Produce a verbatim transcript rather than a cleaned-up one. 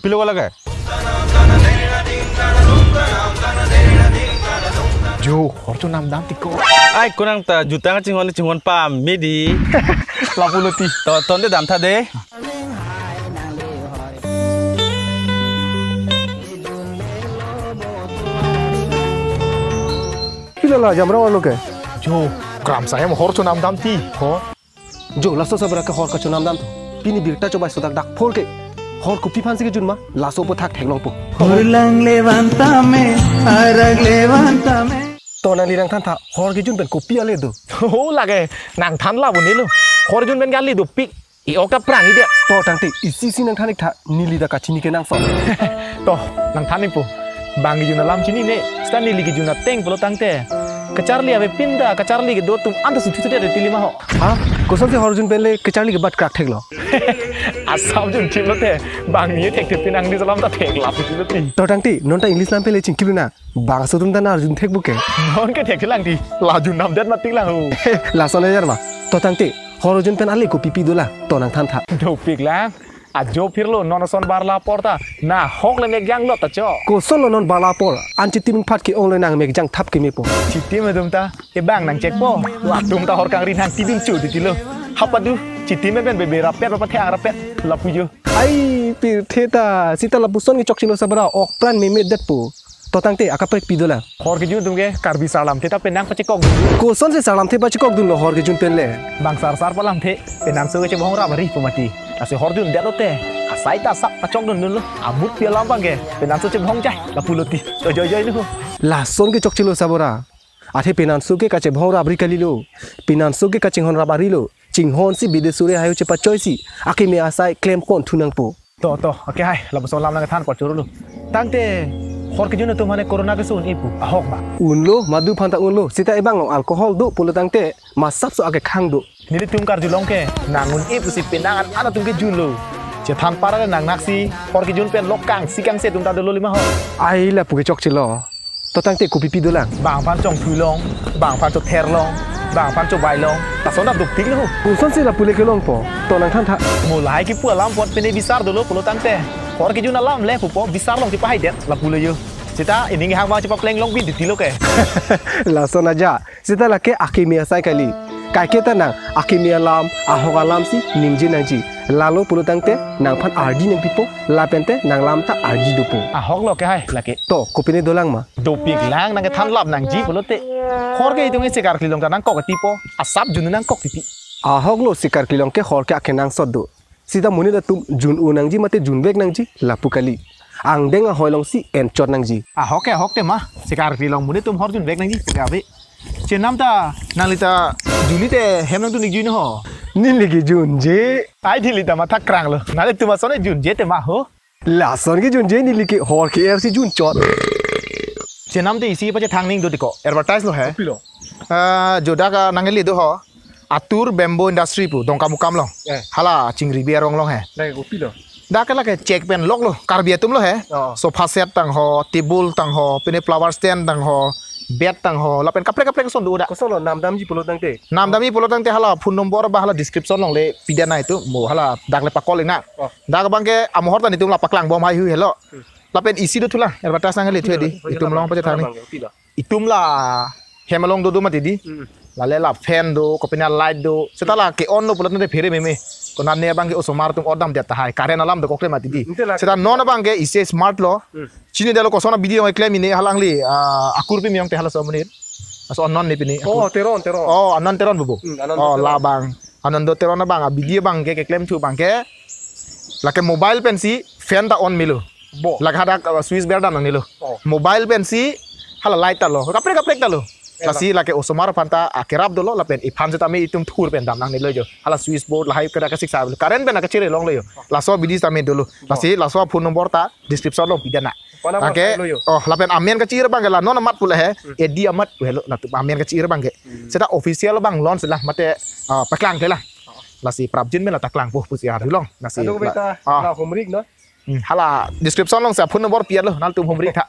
Pilo wala ke? Jo, hor chonam dam tiko. Ai, konang ta jutang chinghon chinghon pame dei. Lapulo ti. To, tonte dam tha dei. Pilo la jamra walo ke? Jo, kramsa hem hor chonam dam ti. Ho? Jo, laso sabra ke hor kachonam dam tho. Pini birta chobai sodak dak phor ke. Hor kopi aphansi kejun ma, laso aphuthak theklongpo. Hor langle van tame, arak le van tame. To nangli nangthan tha, hor kejun pen kopi ale do? Ho lake, nangthan la bo nelo. Hor kejun pen ke ale dopik. E-ok ta prang-i det. To tangte, isi isi nangthan-ik tha, neli ta kachini kenangsot. To, nangthan-ikpo. Bang kejun alam chinine, seta neli kejun ateng pulo tangte. Kacharli avepin ta, kacharli kedo atum anta suthu suthu de tili ma ho. Ha? Kosonsi hor kejun pen le kacharli kebat krak theklo? Asap junthiplo te, bang ni thekthip pinang di salam ta theklap pulo ti. To tangte, non ta English lam pen le chingkip nang. Bangso atum ta nang arjun thekpo ke. Non ke thekthelang ti, la junam det mati lang ho. Lason ajar ma. To tangte, hor kejun pen ale kopi pi dolang, to nangthan tha. Dopik lang. Ajo phirlo non ason barla apor ta. Nahok le mekjang lot ta chok. Kosonlo non barla apor? An chitim phat ke-ong lo nang mekjang thap kemepo. Chitim atum ta, e bang nang chekpo. Latum ta hor kangri nang tidun chu titilo. Hapadu, chitim pen bebe rapet, bapa thang rapet. Lapu jo. Ai, pirthe ta, seta lapuson ke chokchelo sabra, ok pran meme detpo. To tangte, akaprek pi dolang? Hor kejun atum ke, Karbi sarlamthe ta penang pachekok. Kosonsi sarlamthe pachekokdunlo hor kejun pen le? Bang sar sar palamthe, penanso kechebhong rap ari pu mati. Lasi hor jundet lote, asai ta asap pachokdundunlo. Amut pi alam abang ke, penanso chebhong jai, lapulo ti. To joi joi nu. Lason ke chokchelo sabra. Athe penanso ke kachebhong rap ari kalilo. Penanso ke kachinghon rap arilo. Chinghonsi bide suri hayo chepachoisi, akeme asai klempon thu nangpo. To, to, okay hai, lapuson alam nangthan pachorlo. Tangte, hor kejun atum mane corona keso un-e pu, ahok ma? Unlo, madu aphan ta unlo, seta ebang along alcohol do pulo tangte, masapso akekhang do. Nelitum karjulong ke, nang un-e pusi penang an an atum kejunlo. Chethan para nang naksi, hor kejun pen lok kangsi kangse atum ta dolo lima ho. Ai lapu ke chokchelo. To tangte kopi pi dolang? Bang aphan chongthui long, bang aphan chother long, bang aphan chobai long. Lason ta dopik lo. Kosonsi lapu le kelongpo? To nangthan tha. Mo lahai kipu alam apot pine bisar dolo pulo tangte. Hor kejun alam le pupo bisar long chepahai det lapulo jo. Seta ining hang bang chepapleng long bin titilo ke. Lason aja. Seta lake akeme asai kali. Kaike ta nang akeme alam, ahok alamsi ningje nangji. Lalo pulo tangte nangphan ardi nangpipo, lapente nang lam ta ardi dopo. Ahok lo ke hai lake. To, kopine dolang ma? Dopik lang nang kethan lap nangji pulote. Hor ke itum e sikar kelilong ta nangkok tipo, asap jun nangkok tipi. Ahok lo sikar kelilong ke hor ke akenangsot do. Seta monit atum jun-o nangji mate junvek nangji lapu kali. Angdeng ahoi alongsi enchot nangji. Ahok ke ahok te ma, sikar kelilong monit atum hor junvek nangji, sika ave. Chenam ta, nangli ta jun-i te hem nangdun-ik jun ho. Neli ke junje. Ai neli ta matha kranglo. Nanglitum ason e junje te ma ho. Lason ke junje neli ke hor ke-er si junchot. Chenam te isi pachethang ning do tiko. Advertise lo he. Kopilo? Ah, jo dak nangli do ho. Atur Bamboo Industry pu, Dongkamukam along. Eh. Hala chingri bi arong along he. Nang kopilo? Dak ke lake chek pen lok lo, Karbi atum lo he. Oh. Sofa set tang ho, table tang ho, pine flower stand tang ho, bed tang ho, lapen kaprek kaprek ason do dak. Kosonlo namdamji pulo tangte? Namdamji pulo tangte hala phone number ba hala description along le pidet nang itum, mo hala dak le pa-call nang. Oh. Dak abang ke amohor ta netum la paklang bom haihui helo. Hmm. Lapen isi do thulang, advertise nangli thu di, itum along pachethang ning. Pilo? Itum la hem along dodo mati di. Hmm. Lale la fan do, kopine light do. Seta la ke-on lo pulo tangte phere meme. Konane abang ke osomar atum odam det tahai. Current alam dokok le mati di. Inte la. Seta non abang ke isi smart lo. Hmm. Chinidetlo koson abidi along keklem pine halangli, ah, akur pi miyong te halaso amonit. Laso Anand ne pine. Oh, akur. Teron, Teron. Oh, Anand Teron bobo. Hmm, Anand Teron. Oh, labang. Anando Teron abang, abidi abang ke keklem thu abang ke. Lake mobile pensi fan ta on melo. Bo. Lake hadak, uh, switch ber dam nangnelo. Oh. Mobile pensi hala light ta lo. Kaprek kaprek ta lo. Ela. Lasi lake osomar aphan ta akerap dolo lapen iphan setame itum thur pen dam nangnelo jo. Hala switch board lahai kada kasik sa lo. Current pen akachere longlo jo. Oh. Laso abidi setame dolo. Oh. Lasi laso phone number ta description along pidet nang. Phone number. Anke, lo jo. Oh, lapen amen kachir abang ke la non amat pula he. Hmm. Edi amat pu helo latum amen kachir abang ke. Hmm. Seta official abang launch la mate, ah, paklang ke la. Oh. Lasi prapjin pen la ta klangpo pusi arjulong. Lasi. Ado la, beta, ah. La humrik no. Hmm, hala description alongsi phone number pidet lo, nangtum humrik tha.